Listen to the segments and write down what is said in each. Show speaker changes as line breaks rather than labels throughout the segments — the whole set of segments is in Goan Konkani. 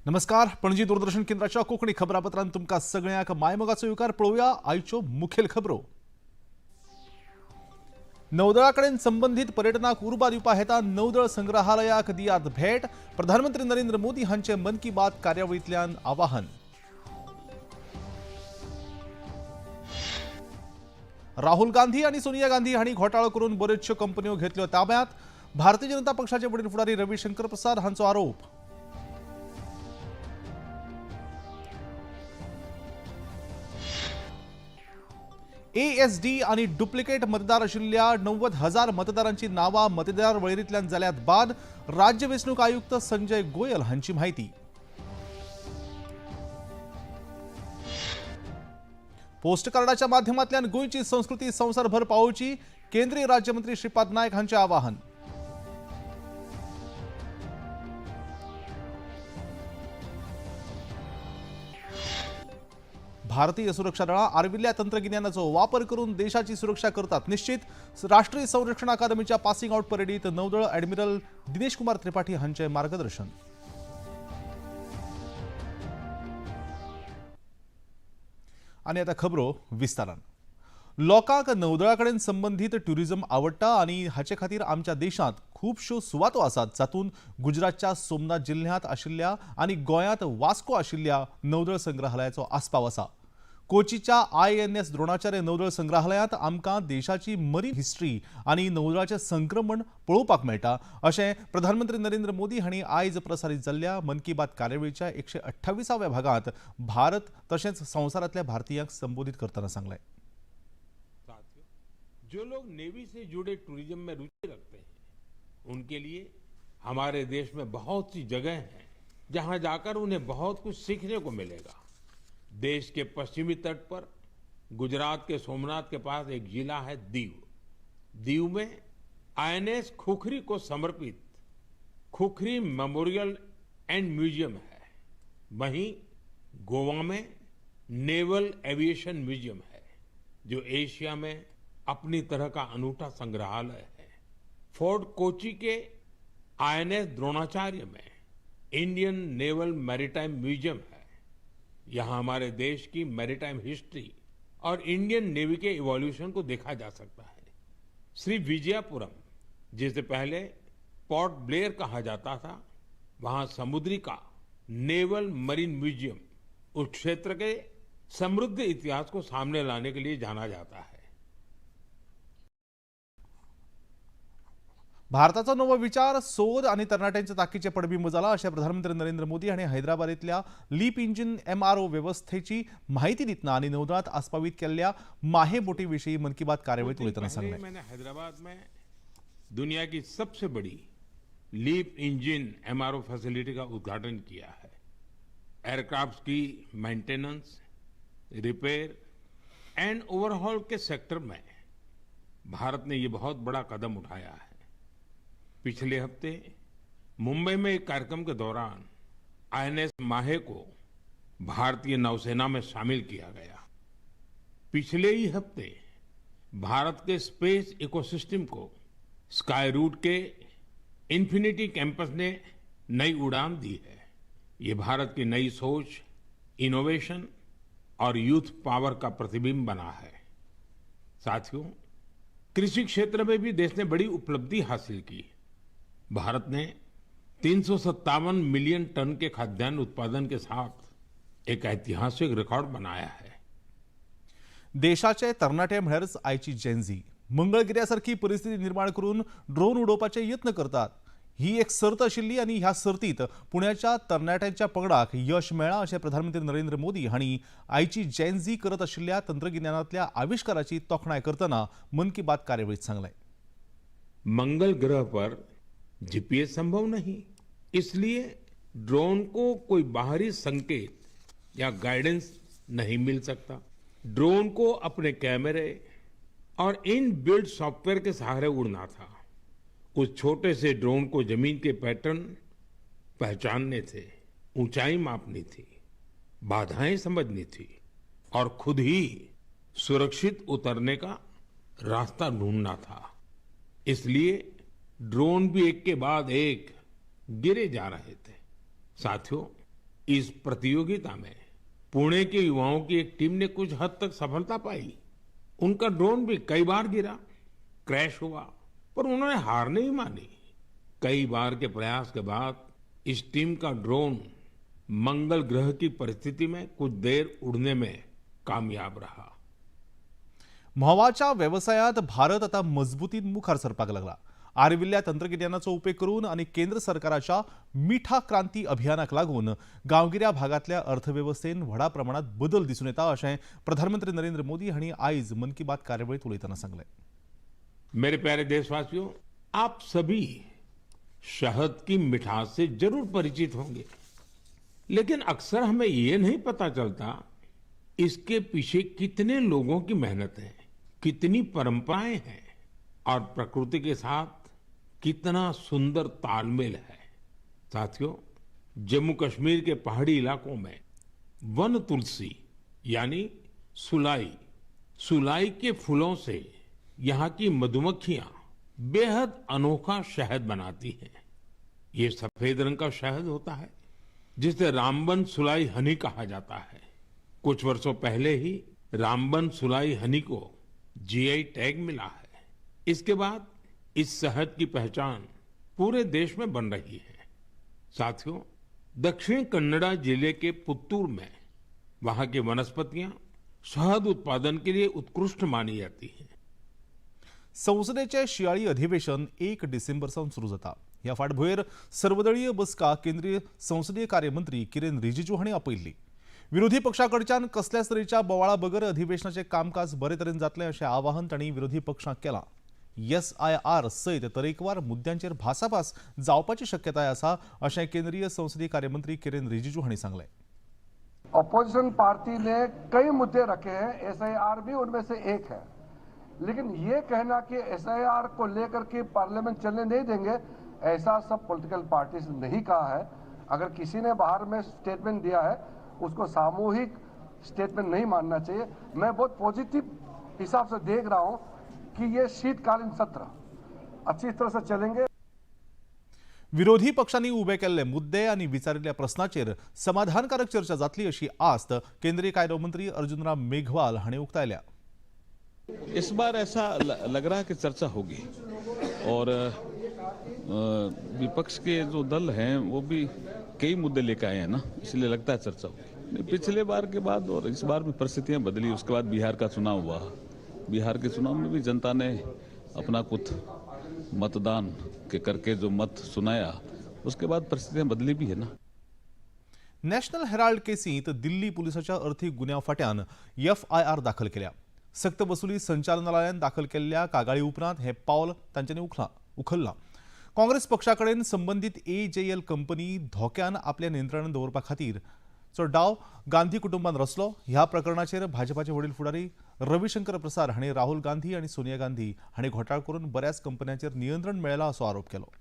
नमस्कार, पणजी दूरदर्शन केंद्राच्या कोंकणी खबरापत्रांत तुमकां सगळ्यांक मायमोगाचो येवकार. पळोवया आयच्यो मुखेल खबरो. नौदळा कडेन संबंदीत पर्यटनाक उर्बा दिवपा हेतान नौदळ संग्रहालयाक दियात भेट. प्रधानमंत्री नरेंद्र मोदी हांचे मन की बात कार्यावळींतल्यान आवाहन. राहुल गांधी आनी सोनिया गांधी हांणी घोटाळो करून बऱ्योचश्यो कंपन्यो घेतल्यो ताब्यांत. भारतीय जनता पक्षाचे वडील फुडारी रविशंकर प्रसाद हांचो आरोप. एएसडी आनी डुप्लिकेट मतदार आशिल्ल्या 90,000 मतदारांची नांवां मतदार वळेरींतल्यान जाल्यात बाद. राज्य वेंचणूक आयुक्त संजय गोयल हांची म्हायती. पोस्टकार्डाच्या माध्यमांतल्यान गोंयची संस्कृती संवसारभर पावोवची, केंद्रीय राज्यमंत्री श्रीपाद नायक हांचें आवाहन. भारतीय सुरक्षा दळां आर्विल्ल्या तंत्रगिन्यानाचो वापर करून देशाची सुरक्षा करतात निश्चित. राष्ट्रीय संरक्षण अकादमीच्या पासिंग आउट परेडीत नौदळ ॲडमिरल दिनेश कुमार त्रिपाठी हांचे मार्गदर्शन. आनी आतां खबरो विस्तारान. लोकांक नौदळा कडेन संबंदीत ट्युरिझम आवडटा आनी हाचे खातीर आमच्या देशांत खुबश्यो सुवातो आसात, जातूंत गुजरातच्या सोमनाथ जिल्ल्यांत आशिल्ल्या आनी गोंयांत वास्को आशिल्ल्या नौदळ संग्रहालयाचो आस्पाव आसा. कोचीच्या INS Dronacharya नौदळ संग्रहालयांत आमकां देशाची मरीन हिस्ट्री आनी नौदळाचें संक्रमण पळोवपाक मेळटा, अशें प्रधानमंत्री नरेंद्र मोदी हांणी आयज प्रसारीत जाल्ल्या मन की बात कार्यावळीच्या 128व्या भागांत भारत तशेंच संवसारांतल्या भारतीयांक संबोधीत करतना सांगलें.
जो लोग नेवी से जुड़े टूरिज्म में रुचि रखते हैं उनके लिए हमारे देश में बहुत सी जगह हैं जहां जाकर उन्हें बहुत कुछ सीखने को मिलेगा. देश के पश्चिमी तट पर गुजरात के सोमनाथ के पास एक जिला है दीव. दीव में INS Khukri को समर्पित खुखरी मेमोरियल एंड म्यूजियम है. वहीं गोवा में नेवल एविएशन म्यूजियम है, जो एशिया में अपनी तरह का अनूठा संग्रहालय है. फोर्ट कोची के INS Dronacharya में इंडियन नेवल मैरीटाइम म्यूजियम है. यहाँ हमारे देश की मैरीटाइम हिस्ट्री और इंडियन नेवी के इवोल्यूशन को देखा जा सकता है. श्री विजयापुरम, जिसे पहले पोर्ट ब्लेयर कहा जाता था, वहाँ समुद्री का नेवल मरीन म्यूजियम उस क्षेत्र के समृद्ध इतिहास को सामने लाने के लिए जाना जाता है.
भारताचो नवो विचार, सोद आनी तरणाट्यांच्या ताकीचें पडबिंब जाला, अशें प्रधानमंत्री नरेंद्र मोदी हांणी हैदराबादेंतल्या लीप इंजिन MRO वेवस्थेची म्हायती दितना आनी नौदळांत आस्पावीत केल्ल्या माहे बोटी विशीं मन की बात कार्यावळींत उलयतना सांगलें.
मैंने हैदराबाद में दुनिया की सबसे बड़ी लीप इंजिन MRO facility का उद्घाटन किया है. एयरक्राफ्ट की maintenance, repair and overhaul K sector में भारत ने ये बहुत बड़ा कदम उठाया है. पिछले हफ्ते मुंबई में एक कार्यक्रम के दौरान INS माहे को भारतीय नौसेना में शामिल किया गया. पिछले ही हफ्ते भारत के स्पेस इकोसिस्टम को स्काई रूट के इन्फिनिटी कैंपस ने नई उड़ान दी है. ये भारत की नई सोच, इनोवेशन और यूथ पावर का प्रतिबिंब बना है. साथियों, कृषि क्षेत्र में भी देश ने बड़ी उपलब्धि हासिल की. भारत ने 357 मिलियन टन के खाद्यान्न उत्पादन के साथ एक ऐतिहासिक रिकॉर्ड बनाया है.
देशाचे तरणाटे म्हळ्यारच आयची जेनझी मंगळगिऱ्यासारखी परिस्थिती निर्माण करून ड्रोन उडोवपाचे यत्न करतात. ही एक सर्त आशिल्ली आनी ह्या सर्तीत पुण्याच्या तरणाट्यांच्या पंगडाक यश मेळ्ळां, अशें प्रधानमंत्री नरेंद्र मोदी हांणी आयची जेनझी करत आशिल्ल्या तंत्रगिन्यानांतल्या आविश्काराची तोखणाय करतना मन की बात कार्यावळींत सांगलें.
मंगल ग्रह पर GPS संभव नहीं, इसलिए ड्रोन को कोई बाहरी संकेत या गाइडेंस नहीं मिल सकता. ड्रोन को अपने कैमरे और इन बिल्ट सॉफ्टवेयर के सहारे उड़ना था. उस छोटे से ड्रोन को जमीन के पैटर्न पहचानने थे, ऊंचाई मापनी थी, बाधाएं समझनी थी और खुद ही सुरक्षित उतरने का रास्ता ढूंढना था. इसलिए ड्रोन भी एक के बाद एक गिरे जा रहे थे. साथियों, इस प्रतियोगिता में पुणे के युवाओं की एक टीम ने कुछ हद तक सफलता पाई। उनका ड्रोन भी कई बार गिरा, क्रैश हुआ, पर उन्होंने हार नहीं मानी। कई बार के प्रयास के बाद इस टीम का ड्रोन मंगल ग्रह की परिस्थिति में कुछ देर उड़ने में कामयाब रहा।
म्होंवाच्या वेवसायांत भारत आतां मजबुतीन मुखार सरपाक लागला। आर्विल्ल्या तंत्रगिन्यानाचो उपेग करून आनी केंद्र सरकाराच्या मिठा क्रांती अभियानाक लागून गांवगिऱ्या भागांतल्या अर्थवेवस्थेन व्हडा प्रमाणांत बदल दिसून येता अशें प्रधानमंत्री नरेंद्र मोदी हांणी आयज मन की बात कार्यावळींत उलयतना सांगलें।
मेरे प्यारे देशवासियों, आप सभी शहद की मिठास से जरूर परिचित होंगे, लेकिन अक्सर हमें ये नहीं पता चलता इसके पीछे कितने लोगों की मेहनत है, कितनी परंपराएं हैं और प्रकृति के साथ कितना सुंदर तालमेल है। साथियों, जम्मू कश्मीर के पहाड़ी इलाकों में वन तुलसी यानी सुलाई, सुलाई के फूलों से यहाँ की मधुमक्खियां बेहद अनोखा शहद बनाती हैं। ये सफेद रंग का शहद होता है जिसे रामबन सुलाई हनी कहा जाता है। कुछ वर्षों पहले ही रामबन सुलाई हनी को जीआई टैग मिला है। इसके बाद इस शहद की पहचान पूरे देश में बन रही है। साथियों, दक्षिण कन्नड़ा जिले के पुत्तूर में वहां की वनस्पतियां शहद उत्पादन के लिए उत्कृष्ट मानी जाती हैं।
संसदेचे शियाळी अधिवेशन 1 डिसेंबर सावन सुरू जाता। ह्या फाटभुंयेर सर्वदळीय बसका केंद्रीय संसदीय कार्यमंत्री किरेन रिजिजू हांणी आपयल्ली। विरोधी पक्षाकडच्यान कसल्याच तरेच्या बोवाळा बगर अधिवेशनाचें कामकाज बरे तरेन जातलें अशें आवाहन तांणी विरोधी पक्षांक केलां। एसआयआर सयत तरेकवार मुद्द्यांचेर भासाभास जावपाची शक्यताय आसा अशें केंद्रीय संसदीय कार्यमंत्री किरेन रिजिजू हांणी सांगलें।
अपोजिशन पार्टी ने कई मुद्दे रखे हैं, एसआईआर भी उनमें से एक है, लेकिन ये कहना कि एसआईआर को लेकर के पार्लियामेंट चलने नहीं देंगे, ऐसा सब पॉलिटिकल पार्टीज नहीं कहा है। अगर किसी ने बाहर में स्टेटमेंट दिया है उसको सामूहिक स्टेटमेंट नहीं मानना चाहिए। मैं बहुत पॉजिटिव हिसाब से देख रहा हूं कि ये शीतकालीन सत्र अच्छी तरह से चलेंगे।
विरोधी पक्षांनी उबे केल्ले मुद्दे आनी विचारिल्ल्या प्रस्नाचेर समाधानकारक चर्चा जातली अशी आस्त केंद्रीय कायदो मंत्री अर्जुनराम मेघवाल हांणी उक्तायल्या।
इस बार ऐसा लग रहा है कि चर्चा होगी और विपक्ष के जो दल हैं वो भी कई मुद्दे लेकर आए हैं ना, इसलिए लगता है चर्चा होगी। पिछले बार के बाद और इस बार में परिस्थितियां बदली। उसके बाद बिहार का चुनाव हुआ, बिहार के चुनाव में भी जनता ने अपना कुछ मतदान के करके जो मत सुनाया, उसके बाद परिस्थितियां बदली भी है ना।
नॅशनल हेराल्ड केसींत दिल्ली पुलिसाच्या अर्थीक गुन्यांव फाट्यान एफआयआर दाखल केल्या। सक्तवसुली संचालनालयान दाखल केल्ल्या कागाळी उपरांत हें पावल तांच्यांनी उखल्लां। काँग्रेस पक्षा कडेन संबंदीत एजेएल कंपनी धोक्यान आपल्या नियंत्रणान दवरपा खातीर चो डाव गांधी कुटुंबान रचलो। ह्या प्रकरणाचेर भाजपाचे वडील फुडारी रविशंकर प्रसाद हांणी राहुल गांधी आनी सोनिया गांधी हांणी घोटाळ करून बऱ्याच कंपन्यांचेर नियंत्रण मेळयलां असो आरोप केलो।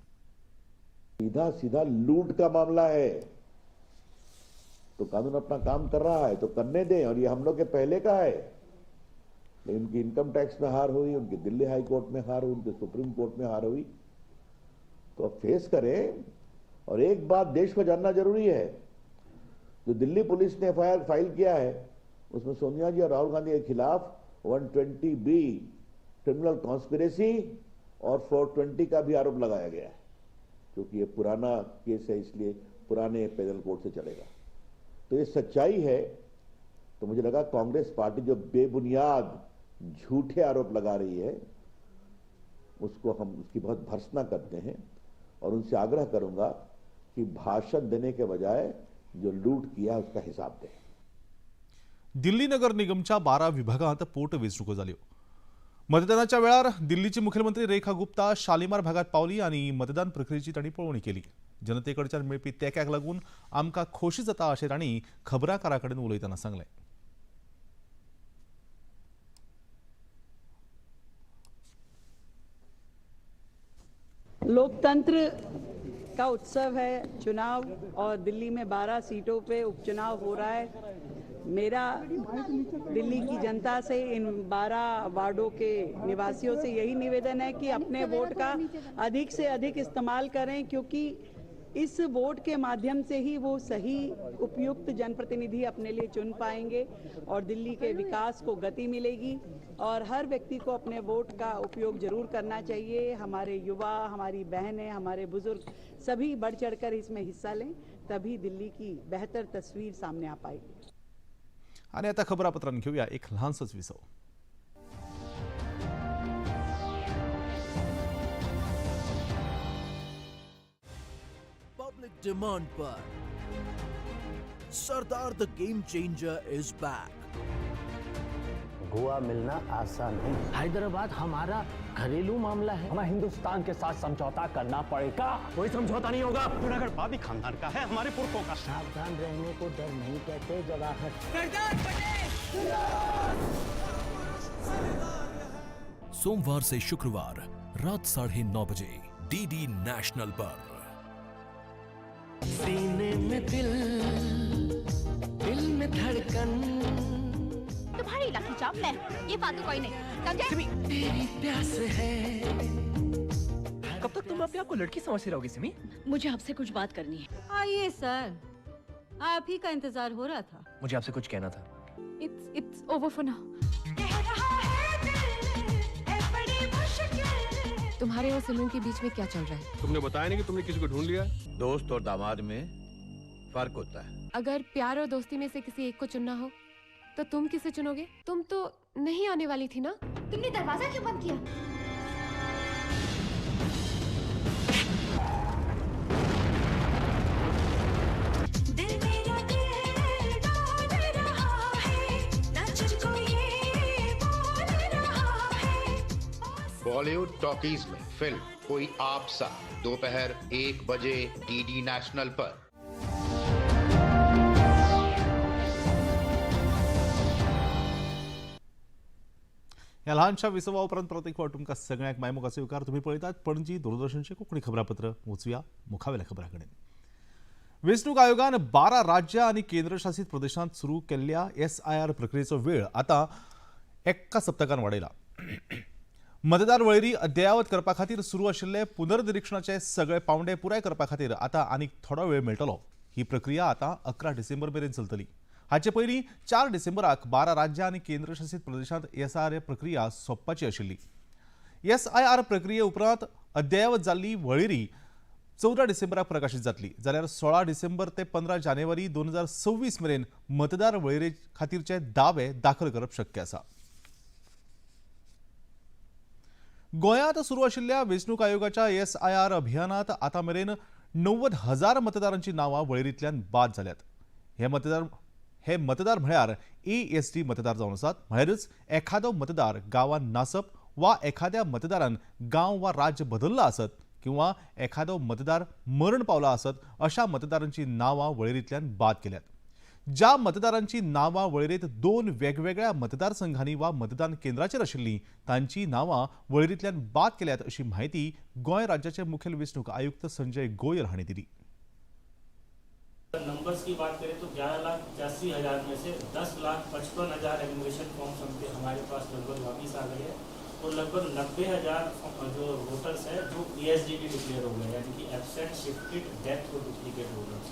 सीधा सीधा लूट का मामला है तो कानून अपना काम कर रहा है तो करने दें, और ये हम लोग के पहले का है। लेकिन उनकी इनकम टैक्स में हार हुई, उनकी दिल्ली हाई कोर्ट में हार हुई, उनकी सुप्रीम कोर्ट में हार हुई, तो अब फेस करें। और एक बात देश को जानना जरूरी है, जो दिल्ली पुलिस ने एफआईआर फाइल किया है उसमें सोनिया जी और राहुल गांधी के खिलाफ 120B criminal conspiracy और 420 का भी आरोप लगाया गया है। क्योंकि ये पुराना केस है इसलिए पुराने पेनल कोड से चलेगा। तो ये सच्चाई है। तो मुझे लगा कांग्रेस पार्टी जो बेबुनियाद झूठे आरोप लगा रही है उसको हम उसकी बहुत भर्त्सना करते हैं और उनसे आग्रह करूंगा कि भाषण देने के बजाय जो लूट किया उसका हिसाब दें।
दिल्ली नगर निगमच्या 12 विभागांत पोटवेंचणुको जाल्यो। मतदानाच्या वेळार दिल्लीची मुख्यमंत्री रेखा गुप्ता शालिमार भागात पावली आनी मतदान प्रक्रियेची तांणी पळोवणी केली। जनतेकडच्यान मेळपी तेंक्याक लागून आमकां खोशी जाता अशें तांणी खबराकारां कडेन उलयतना सांगलें।
लोकतंत्र का उत्सव है चुनाव, और दिल्ली में 12 सीटों पे उपचुनाव हो रहा है। मेरा दिल्ली की जनता से, इन 12 वार्डों के निवासियों से यही निवेदन है कि अपने वोट का अधिक से अधिक इस्तेमाल करें, क्योंकि इस वोट के माध्यम से ही वो सही उपयुक्त जनप्रतिनिधि अपने लिए चुन पाएंगे और दिल्ली के विकास को गति मिलेगी। और हर व्यक्ति को अपने वोट का उपयोग जरूर करना चाहिए। हमारे युवा, हमारी बहनें, हमारे बुजुर्ग सभी बढ़ चढ़कर इसमें हिस्सा लें, तभी दिल्ली की बेहतर तस्वीर सामने आ पाएगी।
आणि आता खबरापत्रांत घेऊया एक ल्हानसोच विसव।
Public demand per Sardar the game changer is back.
Goa मिलना आसान नहीं।
हैदराबाद हमारा घरेलू मामला है।
हमें हिंदुस्तान के साथ समझौता करना पड़ेगा।
कोई समझौता नहीं होगा। जूनागढ़ बादी खानदान का है, हमारे पुरखों का।
सावधान रहने को डर नहीं कहते, जवाहर।
सरदार पटेल।
सोमवार से शुक्रवार रात 9:30 बजे डीडी नेशनल पर।
सीने में दिल, दिल में धड़कन,
तुम्हारी लकी चार्म मैं, ये फालतू कोई नहीं, समझे?
तेरी प्यास है।
कब तक तुम अपने आप को लड़की समझती रहोगी सिमी?
मुझे आपसे कुछ बात करनी है।
आइए सर, आप ही का इंतजार हो रहा था।
मुझे आपसे कुछ कहना था।
It's over for now. तुम्हारे और सिमरन के बीच में क्या चल रहा है?
तुमने बताया नहीं कि तुमने किसी को ढूंढ लिया?
दोस्त और दामाद में फर्क होता है।
अगर प्यार और दोस्ती में से किसी एक को चुनना हो तो तुम किसे चुनोगे? तुम तो नहीं आने वाली थी ना।
तुमने दरवाजा क्यों बंद किया?
दिल मेरा दिल डोल रहा है, नाच को ये बोल रहा है।
बॉलीवुड टॉकीज में फिल्म कोई आपसा, दोपहर 1 बजे डीडी नेशनल पर।
ह्या ल्हानशा विसवा उपरांत परत एक फावट तुमकां सगळ्यांक मायमोगाचो येवकार। तुमी पळयतात पणजी दूरदर्शनचें कोंकणी खबरापत्र। वचुया मुखावेल्या खबरां कडेन। वेंचणूक आयोगान 12 राज्यां आनी केंद्रशासीत प्रदेशांत सुरू केल्ल्या एसआयआर प्रक्रियेचो वेळ आतां एका सप्तकान वाडयला। मतदार वळेरी अद्ययावत करपा खातीर सुरू आशिल्ले पुनर्निरीक्षणाचे सगळे पावंडे पुराय करपा खातीर आतां आनीक थोडो वेळ मेळटलो। ही प्रक्रिया आतां 11 डिसेंबर मेरेन चलतली। हाचे पयलीं 4 डिसेंबराक 12 राज्यां आनी केंद्रशासीत प्रदेशांत एसआयआर प्रक्रिया सोंपपाची आशिल्ली। एसआयआर प्रक्रिये उपरांत अद्ययावत जाल्ली वळेरी 14 डिसेंबराक प्रकाशीत जातली, जाल्यार 16 डिसेंबर ते 15 जानेवारी 2026 मेरेन मतदार वळेरे खातीरचे दावे दाखल करप शक्य आसा। गोंयांत सुरू आशिल्ल्या वेंचणूक आयोगाच्या एसआयआर अभियानांत आतां मेरेन 90,000 मतदारांची नांवां वळेरींतल्यान बाद जाल्यात। हे मतदार म्हळ्यार एएसडी मतदार जावन आसात। म्हळ्यारच एखादो मतदार गांवांत नासप वा एखाद्या मतदारान गांव वा राज्य बदल्ला आसत किंवा एखादो मतदार मरण पावला आसत अशा मतदारांची नांवां वळेरींतल्यान बाद केल्यात। ज्या मतदारांची नांवां वळेरेंत 2 वेगवेगळ्या मतदारसंघांनी वा मतदान केंद्राचेर आशिल्लीं तांची नांवां वळेरींतल्यान बाद केल्यात अशी म्हायती गोंय राज्याचे मुखेल वेंचणूक आयुक्त संजय गोयल हांणी दिली।
नंबर्स की बात करें तो 11,85,000 में से 10,55,000 एनुमरेशन फॉर्म्स हमारे पास लगभग वापस आ गए हैं और लगभग 90,000 जो वोटर्स हैं जो एएसडीडी डिक्लेयर हो गए, यानी कि एबसेंट, शिफ्टेड, डेथ और डुप्लीकेट वोटर्स।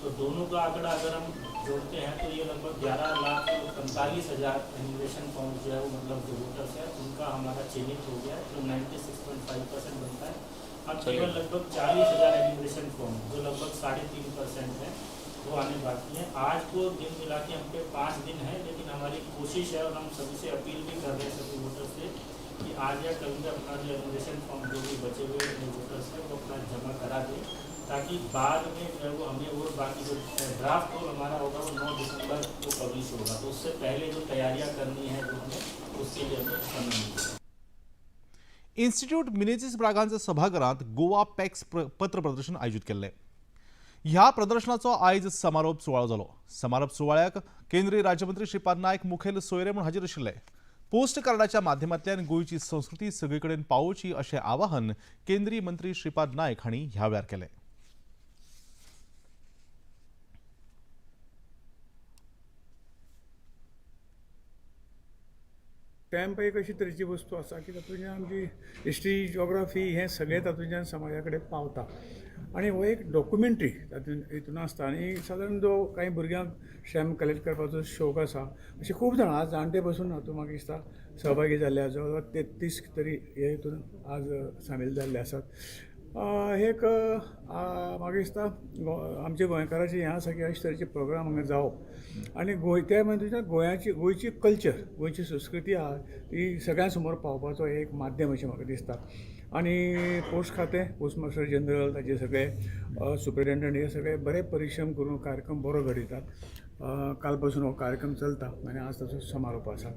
तो दोनों का आंकड़ा अगर हम जोड़ते हैं तो ये लगभग 11,45,000 एनुमरेशन फॉर्म जो है वो मतलब जो वोटर्स है उनका हमारा चिन्हित हो गया है, जो 96.5% बनता है। अब केवल लगभग 40,000 एनुमरेशन फॉर्म जो लगभग 3.5% है वो आने बाकी हैं। आज को दिन मिला के हम पे 5 दिन है, लेकिन हमारी कोशिश है और हम सभी से अपील भी कर रहे हैं सभी वोटर्स से कि आज या कल में अपना जो एनुमरेशन फॉर्म जो भी बचे हुए वोटर्स हैं वो अपना जमा करा दें, ताकि बाद में जो है वो हमें और बाकी जो ड्राफ्ट रोल हमारा होगा वो 9 दिसंबर को पब्लिश होगा, तो उससे पहले जो तैयारियां करनी है वो हमें उसके लिए हमें समय मिलेगा।
इन्स्टिट्यूट मिनेझीस ब्रागांझा सभाघरांत गोवा पॅक्स पत्र प्रदर्शन आयोजीत केल्लें। ह्या प्रदर्शनाचो आयज समारोप सुवाळो जालो। समारोप सुवाळ्याक केंद्रीय राज्यमंत्री श्रीपाद नायक मुखेल सोयरे म्हूण हाजीर आशिल्ले। पोस्ट कार्डाच्या माध्यमांतल्यान गोंयची संस्कृती सगळे कडेन पावोवची अशें आवाहन केंद्रीय मंत्री श्रीपाद नायक हांणी ह्या वेळार केलें।
स्टॅम्प एक अशी तरेची वस्तू आसा की तातूंतल्यान आमची हिस्ट्री, जियोग्राफी हें सगळें तातूंतल्यान समाजा कडेन पावता। आनी हो एक डॉक्युमेंट्री तातूंत हितून आसता आनी सादारण जो कांय भुरग्यांक स्टॅम्प कलेक्ट करपाचो शौक आसा, अशे खूब जाणां आज जाणटे बसून हातूंत म्हाका दिसता सहभागी जाल्ले आसा. जवळ जवळ 33 तरी हे हितून आज सामील जाल्ले आसात. हे एक म्हाका दिसता आमच्या गोंयकाराचें हें आसा की अशे तरेचे प्रोग्राम हांगा जावप आनी गोंय ते म्हणजे गोंयाची गोंयची कल्चर, गोंयची संस्कृती आहा ती सगळ्यां समोर पावपाचो एक माध्यम अशें म्हाका दिसता. आनी पोस्ट खातें, पोस्ट मास्टर जनरल, ताजे सगळे सुपरिटेंडंट हे सगळे बरे परिश्रम करून कार्यक्रम बरो घडयतात. काल पासून हो कार्यक्रम चलता आनी आज ताचो समारोप आसा.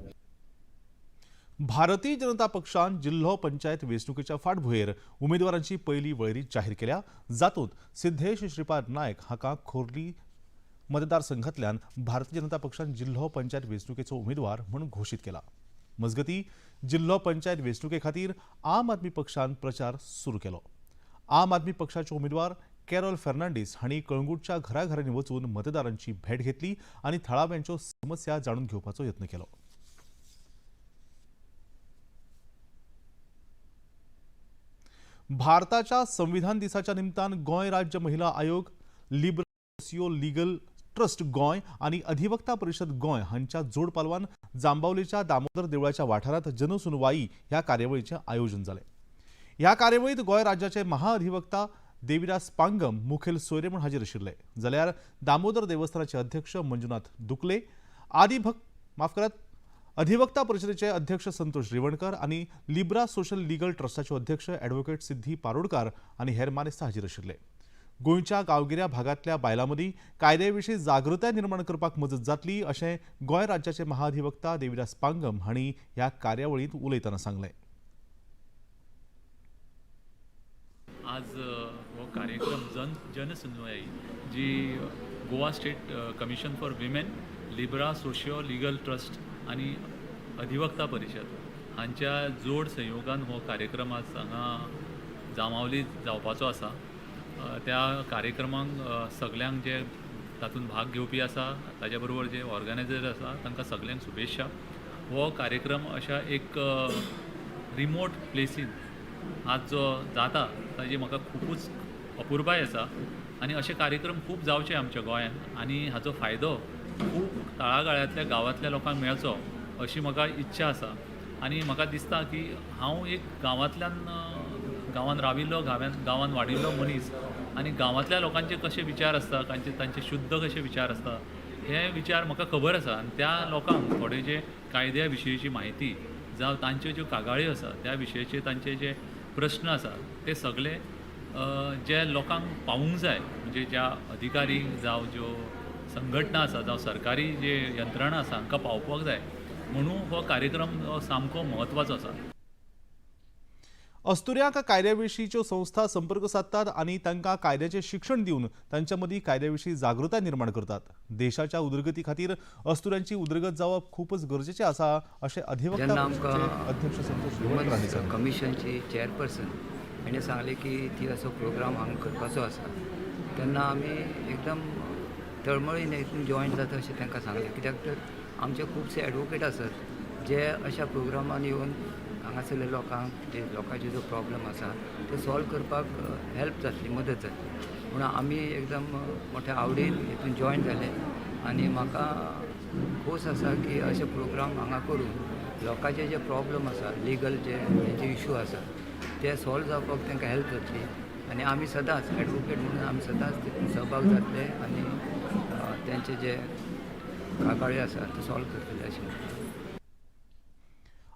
भारतीय जनता पक्षान जिल्हो पंचायत वेंचणुकेच्या फाटभुंयेर उमेदवारांची पयली वळेरी जाहीर केल्या, जातूंत सिद्धेश श्रीपाद नायक हाका खोर्ली मतदारसंघातल्यान भारतीय जनता पक्षान जिल्हो पंचायत वेंचणुकेचो उमेदवार म्हूण घोशीत केला. मजगती जिल्हो पंचायत वेंचणुके खातीर आम आदमी पक्षान प्रचार सुरू केलो. आम आदमी पक्षाचे उमेदवार कॅरोल फर्नांडीस हांणी कळंगूटच्या घराघरांनी वचून मतदारांची भेट घेतली आनी थळाव्यांच्यो समस्या जाणून घेवपाचो यत्न केलो. भारताच्या संविधान दिसाच्या निमतान गोंय राज्य महिला आयोग, Libra Socio Legal Trust Goa आनी अधिवक्ता परिशद गोंय हांच्या जोड पालवान जांबावलेच्या दामोदर देवळाच्या वाठारांत जनसुनवाई ह्या कार्यावळीचें आयोजन जालें. ह्या कार्यावळींत गोंय राज्याचे महाअधिवक्ता देविदास पांगम मुखेल सोयरे म्हूण हाजीर आशिल्ले, जाल्यार दामोदर देवस्थानाचे अध्यक्ष मंजुनाथ दुकले, अधिवक्ता परिशदेचे अध्यक्ष संतोष रिवणकर आनी लिब्रा सोशल लिगल ट्रस्टाचे अध्यक्ष ॲडव्होकेट सिद्धी पारोडकार आनी हेर मानेस्त हाजीर आशिल्ले. गोंयच्या गांवगिऱ्या भागांतल्या बायलां मदीं कायद्या विशीं जागृताय निर्माण करपाक मजत जातली अशें गोंय राज्याचे महाधिवक्ता देविदास पांगम हांणी ह्या कार्यावळींत उलयतना सांगलें.
आज हो कार्यक्रम जनसुनवाई जी Goa State Commission for Women, Libra Socio Legal Trust आनी अधिवक्ता परिशद हांच्या जोड संयोगान हो कार्यक्रम आज हांगा जांबावली जावपाचो आसा. त्या कार्यक्रमाक सगल्यांक जे तातूंत भाग घेवपी आसा, ताज्या बरोबर जे ऑर्गनायझर आसा तांकां सगल्यांक शुभेच्छा. हो कार्यक्रम अशा एक रिमोट प्लेसीन आज जो जाता ताजी म्हाका खुबूच अपुरबाय आसा आनी अशे कार्यक्रम खूब जावचे आमच्या गोंयांत आनी हाचो फायदो खूब तळागाळांतल्या गांवांतल्या लोकांक मेळचो अशी म्हाका इच्छा आसा. आनी म्हाका दिसता की हांव एक गांवांतल्यान गांवांत राविल्लो, गांवांत वाडिल्लो मनीस आनी गांवांतल्या लोकांचे कशे विचार आसता, तांचे शुद्ध कशे विचार आसता हे विचार म्हाका खबर आसा. आनी त्या लोकांक थोडे जे कायद्या विशयीची म्हायती जावं तांच्यो ज्यो कागाळी आसा त्या विशयचे तांचे जे प्रस्न आसा ते सगळे जे लोकांक पावूंक जाय, म्हणजे ज्या अधिकारी जावं ज्यो संघटना आसा जावं सरकारी जे यंत्रणा आसा हांकां पावपाक जाय, म्हणून हो कार्यक्रम सामको म्हत्वाचो आसा.
अस्तुऱ्यांक कायद्याविशींच्यो संस्था संपर्क सादतात आनी तांकां कायद्याचें शिक्षण दिवन तांच्या मदीं कायद्याविशीं जागृताय निर्माण करतात. देशाच्या उदरगती खातीर अस्तुऱ्यांची उदरगत जावप खूबच गरजेचें आसा अशें अधिवक्ता अध्यक्ष संतोष रिवणकर हांणी सांगलें.
कमिशनची चेअरपर्सन हाणें सांगलें की ती असो प्रोग्राम हांगा करपाचो आसा, तेन्ना आमी एकदम तळमळीन एकदम जॉयन जाता अशें तांकां सांगलें. कित्याक तर आमचे खुबशे एडवोकेट आसात जे अशा प्रोग्रामान येवन हांगासरले लोकांक जे लोकांचे जो प्रॉब्लम आसा ते सॉल्व करपाक हेल्प जातली, मदत जातली. म्हणून आमी एकदम मोठ्या आवडीन हितून जॉयन जाले आनी म्हाका खोस आसा की अशे प्रोग्राम हांगा करून लोकांचे जे प्रॉब्लम आसा, लिगल जे तेंचे इशू आसा ते सॉल्व जावपाक तांकां हेल्प जातली. आनी आमी सदांच एडवोकेट म्हणून आमी सदांच तितून सहभाग जातले आनी तेंचे जे कागाळी आसा ते सॉल्व करतले अशें.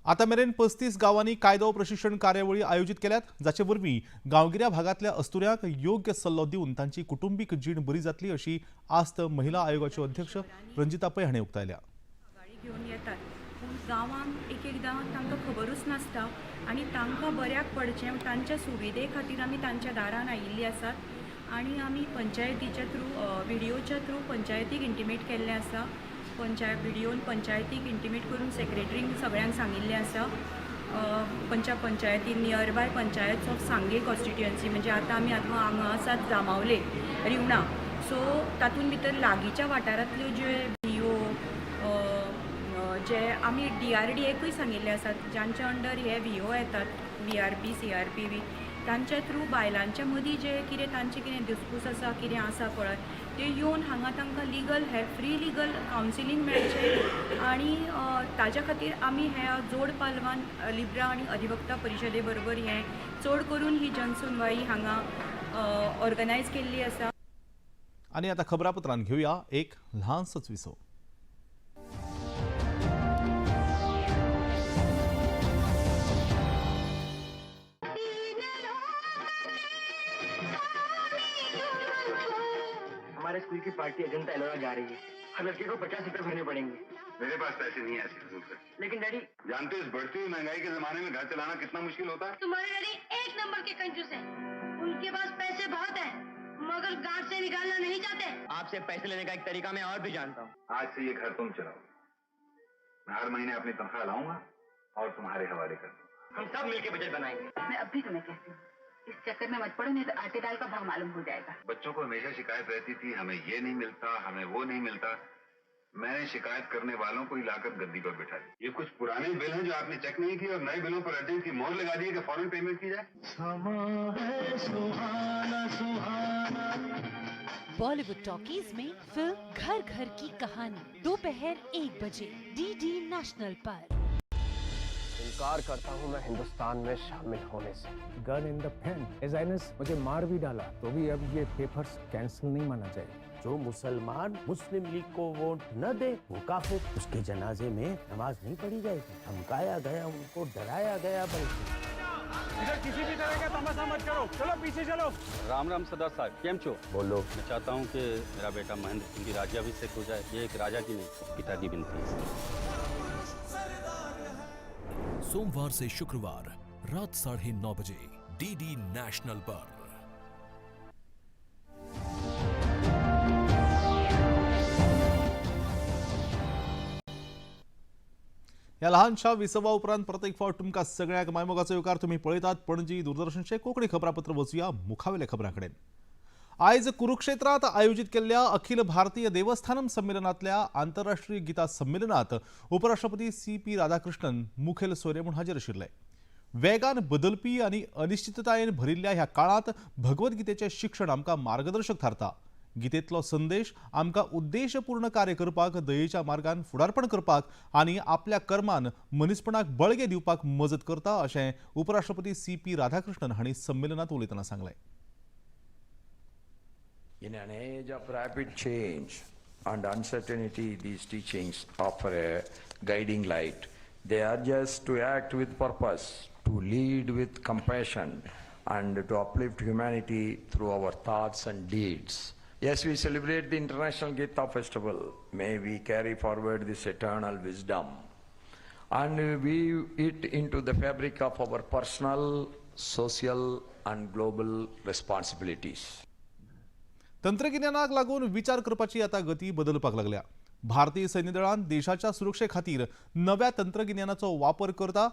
आतां मेरेन 35 गांवांनी कायदो प्रशिक्षण कार्यावळी आयोजीत केल्यात, जाचे वरवीं गांवगिऱ्या भागांतल्या अस्तुऱ्यांक योग्य सल्लो दिवन तांची कुटुंबीक जीण बरी जातली अशी आस्त महिला आयोगाच्यो अध्यक्ष रंजिता पै हांणी उक्तायल्या.
घेवन येतात पूण गांवांत एक एकदां तांकां खबरूच नासता आनी तांकां बऱ्याक पडचें तांच्या सुविधे खातीर आमी तांच्या दारान आयिल्ली आसात आनी आमी पंचायतीच्या थ्रू विडियोच्या थ्रू पंचायतीक इंटिमेट केल्लें आसा. विडियोन पंचायतीक इंटिमेट करून सेक्रेटरींक सगळ्यांक सांगिल्लें आसा. पंचायती near by panchayat of Sanguem constituency, म्हणजे आतां आमी आतां हांगा आसात जांबावले रिवणा, सो तातूंत भितर लागींच्या वाठारांतल्यो ज्यो बियो जे आमी DRDAकूय सांगिल्ले आसात, जांच्या अंडर हे VO येतात, VRP CRP बी, तांच्या थ्रू बायलांच्या मदीं जे कितें तांचें कितें दुस्पूस आसा, कितें आसा पळय, ते येवन हांगा तांकां legal help, free legal counselling मेळचें आनी ताज्या खातीर आमी ह्या जोड पालवान लिब्रा आनी अधिवक्ता परिशदे बरोबर हें चड करून ही जनसुनवाई हांगा ऑर्गनायज केल्ली आसा.
आनी आतां खबरापत्रान घेवया एक ल्हानसोच विसव.
हमारे स्कूल की पार्टी अजंता एलोरा जा रही है, हर लड़के को 50 रुपए भरने पड़ेंगे.
मेरे पास पैसे नहीं है ऐसी फजूल से.
लेकिन डैडी,
जानते हो इस बढ़ती हुई महंगाई के जमाने में घर चलाना कितना मुश्किल होता है.
तुम्हारे डैडी एक नंबर के कंजूस हैं, उनके पास पैसे बहुत हैं मगर गांठ से निकालना नहीं चाहते.
आपसे पैसे लेने का एक तरीका मैं और भी जानता हूँ.
आज से ये घर तुम चलाओ, मैं हर महीने अपनी तनख्वाह लाऊंगा और तुम्हारे हवाले कर दूंगा.
हम सब मिलके बजट बनाएंगे.
मैं अब भी तुम्हें कहती हूँ, इस चक्कर में मत पड़ो, नहीं तो आटे दाल का भाव मालूम हो जाएगा.
बच्चों को हमेशा शिकायत रहती थी, हमें ये नहीं मिलता, हमें वो नहीं मिलता. मैंने शिकायत करने वालों को ही लाकर गद्दी पर बिठा दिया. ये कुछ पुराने बिल हैं जो आपने चेक नहीं किए और नए बिलों पर अर्जेंट की मोहर लगा दी कि फौरन पेमेंट की जाए.
बॉलीवुड टॉकीज में फिल्म घर घर की कहानी, दोपहर 1 बजे DD national पर.
इनकार करता हूँ मैं हिंदुस्तान में शामिल होने से.
Gun in the pen, his मुझे मार भी डाला तो भी अब ये पेपर्स कैंसिल नहीं माना जाएगा.
जो मुसलमान मुस्लिम लीग को वोट न दे वो काफिर, उसके जनाजे में नमाज नहीं पढ़ी जाएगी. धमकाया गया उनको, डराया गया. बल्कि
इधर किसी भी तरह का तमाशा मत करो, चलो पीछे चलो.
राम राम सरदार साहब, केम छो?
बोलो.
मैं चाहता हूँ कि मेरा बेटा महेंद्र सिंह की राज्याभिषेक हो जाए. ये एक राजा की नहीं, पिता की विनती है.
सोमवार से शुक्रवार रात 9:30 बजे डीडी नेशनल पर.
ह्या ल्हानशा विसवा उपरांत परत एक फावट तुमकां सगळ्यांक मायमोगाचो येवकार. तुमी पळयतात पणजी दूरदर्शनचें कोंकणी खबरापत्र. वचुया मुखावेल्या खबरां कडेन. आयज कुरुक्षेत्रांत आयोजीत केल्ल्या अखिल भारतीय देवस्थानम संमेलनांतल्या आंतरराष्ट्रीय गीता संमेलनांत उपराष्ट्रपती CP Radhakrishnan मुखेल सोयरे म्हूण हाजीर आशिल्ले. वेगान बदलपी आनी अनिश्चिततायेन भरिल्ल्या ह्या काळांत भगवद्गीतेचें शिक्षण आमकां मार्गदर्शक थारता. गीतेंतलो संदेश आमकां उद्देशपूर्ण कार्य करपाक, दयेच्या मार्गान फुडारपण करपाक आनी आपल्या कर्मान मनीसपणाक बळगें दिवपाक मजत करता अशें उपराष्ट्रपती CP Radhakrishnan हांणी संमेलनांत उलयतना सांगलें.
In an age of rapid change and uncertainty, these teachings offer a guiding light. They urge us to act with purpose, to lead with compassion, and to uplift humanity through our thoughts and deeds. Yes, we celebrate the International Gita Festival. May we carry forward this eternal wisdom and weave it into the fabric of our personal, social, and global responsibilities.
तंत्रगिन्यानाक लागून विचार करपाची आतां गती बदलपाक लागल्या. भारतीय सैन्य दळान देशाच्या सुरक्षे खातीर नव्या तंत्रगिन्यानाचो वापर करता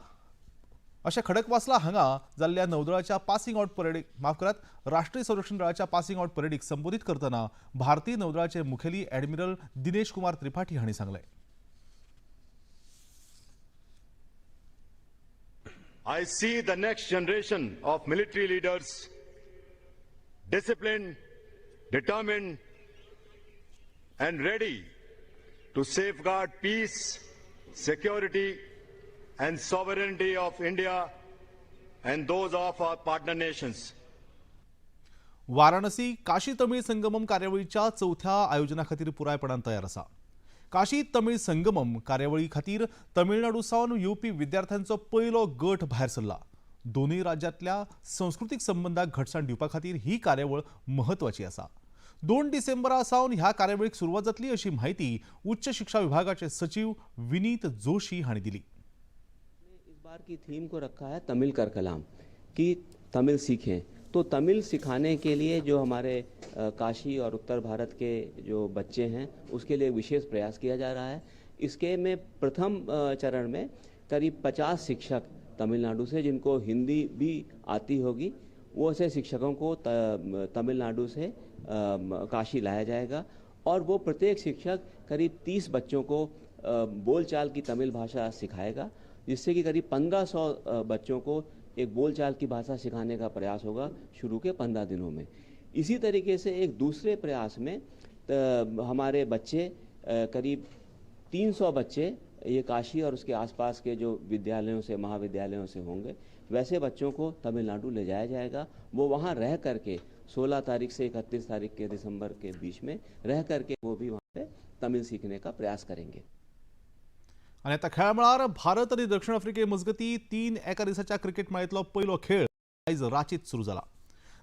अशें खडकवासला हांगा जाल्ल्या नौदळाच्या पासिंग आउट परेडीक, माफ करात, राष्ट्रीय संरक्षण दळाच्या पासिंग आउट परेडीक संबोधीत करतना भारतीय नौदळाचे मुखेली ॲडमिरल दिनेश कुमार त्रिपाठी हांणी सांगलें.
I see the next generation of military leaders disciplined, determined and ready to safeguard peace, security and sovereignty of India and those of our partner nations.
Varanasi Kashi Tamil Sangamam कार्यावळीच्या चवथ्या आयोजना खातीर पुरायपणान तयार आसा. काशी तमीळ संगमम कार्यावळी खातीर तमिळनाडू सावन येवपी विद्यार्थ्यांचो पयलो गट भायर सरला. दोनूय राज्यांतल्या संस्कृतीक संबंदाक घटसाण दिवपा खातीर ही कार्यावळ म्हत्वाची आसा. 2 डिसेंबरा सावन ह्या कार्यावळीक सुरवात जातली अशी म्हायती उच्च शिक्षा विभागाचे सचिव विनीत जोशी हांणी दिली.
इस बार की थीम को रखा है तमिल कर कलाम, कि तमिल सीखें. तो तमिल सिखाने के लिए जो हमारे काशी और उत्तर भारत के जो बच्चे हैं उसके लिए विशेष प्रयास किया जा रहा है. इसके में प्रथम चरण में करीब 50 शिक्षक तमिलनाडु से, जिनको हिंदी भी आती होगी, वो ऐसे शिक्षकों को तमिलनाडु से काशी लाया जाएगा और वो प्रत्येक शिक्षक करीब 30 बच्चों को बोलचाल की तमिल भाषा सिखाएगा, जिससे कि करीब 1500 बच्चों को एक बोलचाल की भाषा सिखाने का प्रयास होगा शुरू के 15 दिनों में। इसी तरीके से एक दूसरे प्रयास में हमारे बच्चे करीब 300 बच्चे ये काशी और उसके आसपास के जो विद्यालयों से, महाविद्यालयों से होंगे, वैसे बच्चों को तमिलनाडु ले जाया जाएगा। वो वहाँ रह करके 16 तारीख से 31 तारीख के दिसंबर के बीच में रह करके वो भी वहाँ पे तमिल सीखने का प्रयास करेंगे।
आनी आतां खेळा मळार भारत आनी दक्षिण आफ्रिके मजगती 3 एका दिसाच्या क्रिकेट माळेंतलो पयलो खेळ आयज रांचीत सुरू जाला।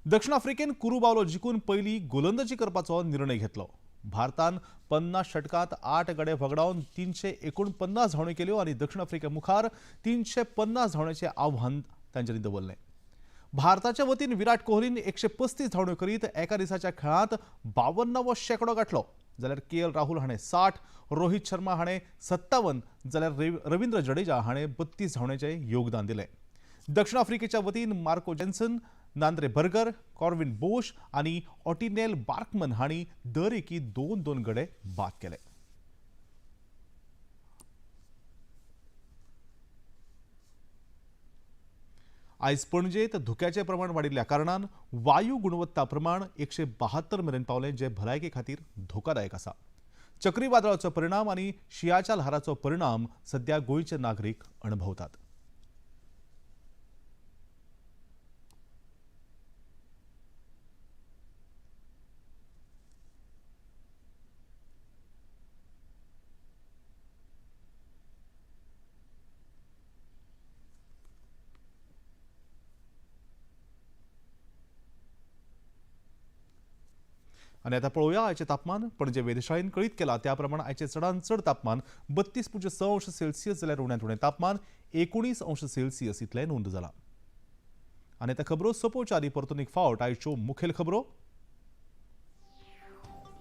दक्षिण आफ्रिकेन कुरू बावलो जिखून पयली गोलंदाजी करपाचो निर्णय घेतलो। भारतान 50 षटकांत 8 गडे वगडावन 349 धांवड्यो केल्यो आनी दक्षिण आफ्रिके मुखार 350 धांवड्याचें आव्हान तांच्यांनी दवरलें। भारताच्या वतीन विराट कोहलीन 135 धांवड्यो करीत एका दिसाच्या खेळांत 52वो शेंकडो गाठलो, जाल्यार के एल राहुल हाणें 60, रोहित शर्मा हाणें 57, जाल्यार रवींद्र जडेजा हाणें 32 धांवड्याचें योगदान दिलें। दक्षिण आफ्रिकेच्या वतीन Marco Jansen, Nandre Burger, Corbin Bosch आनी ऑटिनेल बार्कमन हांणी दर एकी 2-2 गडे बाद केले। आयज पणजेत धुक्याचें प्रमाण वाडिल्ल्या कारणान वायू गुणवत्ता प्रमाण 172 मेरेन पावलें, जें भलायके खातीर धोकादायक आसा। चक्रीवादळाचो परिणाम आनी शिंयाच्या ल्हाराचो परिणाम सध्या गोंयचे नागरीक अणभवतात। आनी आतां पळोवया आयचें तापमान। पणजे वेधशाळेन कळीत केलां त्या प्रमाण आयचें चडांत चड तापमान 32.6 अंश सेल्सियस जाल्यार उण्यांत उणें तापमान 19 अंश सेल्सियस इतलें नोंद जालां। आनी आतां खबरो सोंपोवच्या आदीं परतून एक फावट आयच्यो मुखेल खबरो।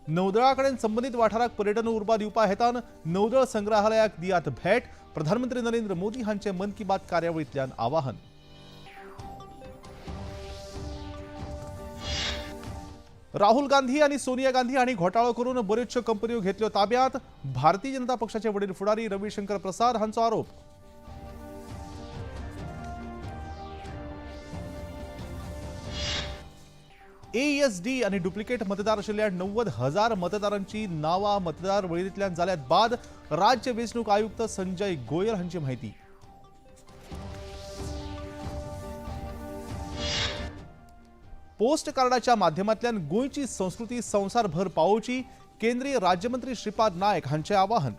नौदळा कडेन संबंदीत वाठाराक पर्यटन उर्बा दिवपा हेतान नौदळ संग्रहालयाक दियात भेट, प्रधानमंत्री नरेंद्र मोदी हांचे मन की बात कार्यावळींतल्यान आवाहन। राहुल गांधी आणि सोनिया गांधी हांणी घोटाळो करून बऱ्योचश्यो कंपन्यो घेतल्यो ताब्यांत, भारतीय जनता पक्षाचे वडील फुडारी रविशंकर प्रसाद हांचो आरोप। एएसडी आणि डुप्लिकेट मतदार आशिल्ल्या 90,000 मतदारांची नावां मतदार वळेरींतल्यान जाल्यात बाद, राज्य वेंचणूक आयुक्त संजय गोयल हांची म्हायती। पोस्ट कार्डाच्या माध्यमांतल्यान गोंयची संस्कृती संवसारभर पावोवची, केंद्रीय राज्यमंत्री श्रीपाद नायक हांचें आवाहन।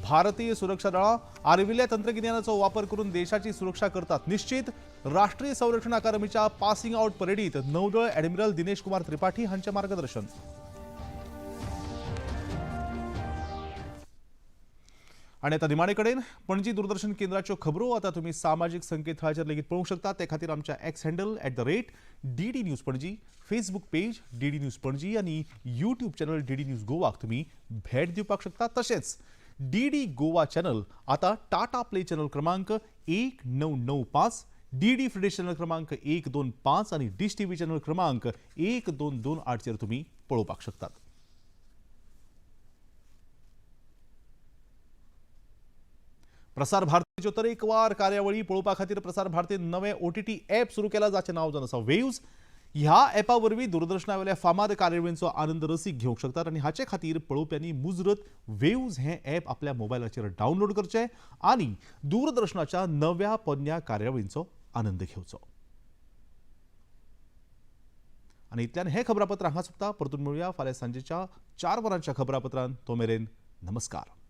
भारतीय सुरक्षा दळां आर्विल्ल्या तंत्रगिन्यानाचो वापर करून देशाची सुरक्षा करतात निश्चित, राष्ट्रीय संरक्षण अकादमीच्या पासिंग आउट परेडीत नौदळ ॲडमिरल दिनेश कुमार त्रिपाठी हांचें मार्गदर्शन। आनी आतां निमाणे कडेन पणजी दूरदर्शन केंद्राच्यो खबरो आतां तुमी सामाजीक संकेतथळाचेर लेगीत पळोवंक शकता। ते खातीर आमच्या X handle @DD News Panaji, Facebook page DD News Panaji आनी यूट्यूब चॅनल DD news गोवाक तुमी भेट दिवपाक शकता। तशेंच DD Goa channel आतां टाटा प्ले चॅनल क्रमांक 1995, DD free dish channel क्रमांक 125 आनी डिश टीव्ही चॅनल क्रमांक 1228 चेर तुमी पळोवपाक शकतात। प्रसार भारतीच्यो तरेकवार कार्यावळी पळोवपा खातीर प्रसार भारतीन नवें OTT app सुरू केलां, जाचें नांव जावन आसा वेव्ज। ह्या ॲपा वरवीं दूरदर्शना वयल्या फामाद कार्यावळींचो आनंद रसीक घेवंक शकतात आनी हाचे खातीर पळोवप्यांनी मुजरत वेव्ज हें ॲप आपल्या मोबायलाचेर डावनलोड करचें आनी दूरदर्शनाच्या नव्या पोन्न्या कार्यावळींचो आनंद घेवचो। आनी इतल्यान हें खबरापत्र हांगा सोंपता। परतून मेळुया फाल्यां सांजेच्या 4 वरांच्या खबरापत्रान। तो मेरेन नमस्कार।